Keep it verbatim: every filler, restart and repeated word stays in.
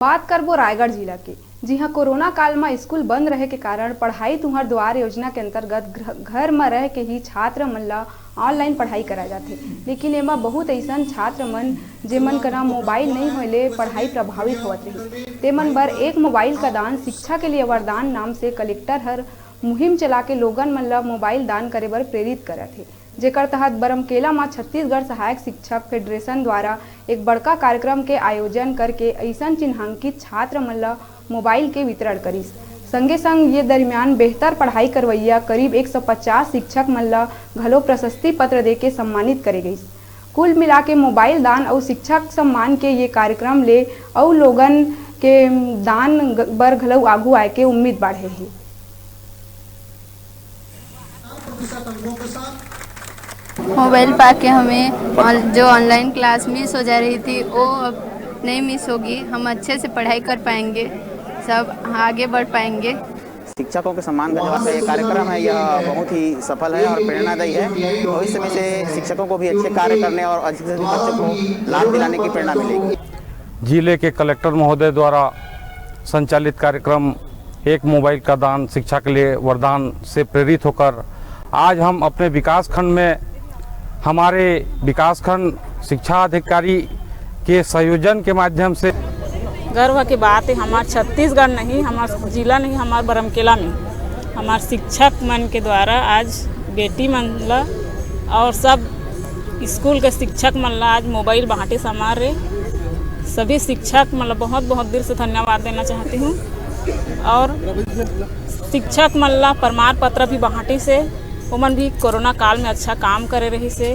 बात करबो रायगढ़ जिला के, जिहां कोरोना काल म स्कूल बंद रहे के कारण पढ़ाई तुंहर दुआर योजना के अंतर्गत घ-, घर म रह के ही छात्र मन ल ऑनलाइन पढ़ाई कराए जाथे। लेकिन एमा बहुत अइसन छात्र मन, जेमन करा मोबाइल नइ होए ले पढ़ाई प्रभावित होवत रहिस, तेमन बर एक मोबाइल का दान शिक्षा के लिए वरदान नाम से कलेक्टर हर मुहिम चला के लोगन मन ल मोबाइल दान करे बर प्रेरित करत हे, जेकर तहत बरमकेला म छत्तीसगढ़ सहायक शिक्षक फेडरेशन द्वारा एक बड़का कार्यक्रम के आयोजन करके अइसन चिन्हांकित छात्र मन ल मोबाइल के वितरण करिस। संगे संग ये दरमियान बेहतर पढ़ाई करवइया करीब एक सौ पचास शिक्षक मन ल घलो प्रशस्ति पत्र देके सम्मानित करे गइस। कुल मिला के मोबाइल दान अउ शिक्षक सम्मान के ये कार्यक्रम ले अउ लोगन के दान ग-, बर घलो आगू आए के उम्मीद बाढ़े हे। मोबाइल पाके हमें ऑन-, जो ऑनलाइन क्लास मिस हो जा रही थी, वो अब नहीं मिस होगी। हम अच्छे से पढ़ाई कर पाएंगे, सब आगे बढ़ पाएंगे। शिक्षकों के सम्मान करने वाला ये कार्यक्रम है, यह बहुत ही सफल है और प्रेरणादायी है। भविष्य में से शिक्षकों को भी अच्छे कार्य करने और अधिक से अधिक बच्चों को लाभ दिलाने की प्रेरणा मिलेगी। जिले के कलेक्टर महोदय द्वारा संचालित कार्यक्रम एक मोबाइल का दान शिक्षा के लिए वरदान से प्रेरित होकर आज हम अपने विकास खंड में हमारे विकास खंड शिक्षा अधिकारी के संयोजन के माध्यम से गर्व के बात है, हमार छत्तीसगढ़ नहीं, हमार जिला नहीं, हमार बरमकेला में हमार शिक्षक मन के द्वारा आज बेटी मन ला और सब स्कूल के शिक्षक मन ला आज मोबाइल बांटे समार रे। सभी शिक्षक मन ला बहुत बहुत दिल से धन्यवाद देना चाहती हूँ। और शिक्षक मन ला प्रमाण पत्र भी बांटे से, ओमन भी कोरोना काल में अच्छा काम करे रही से।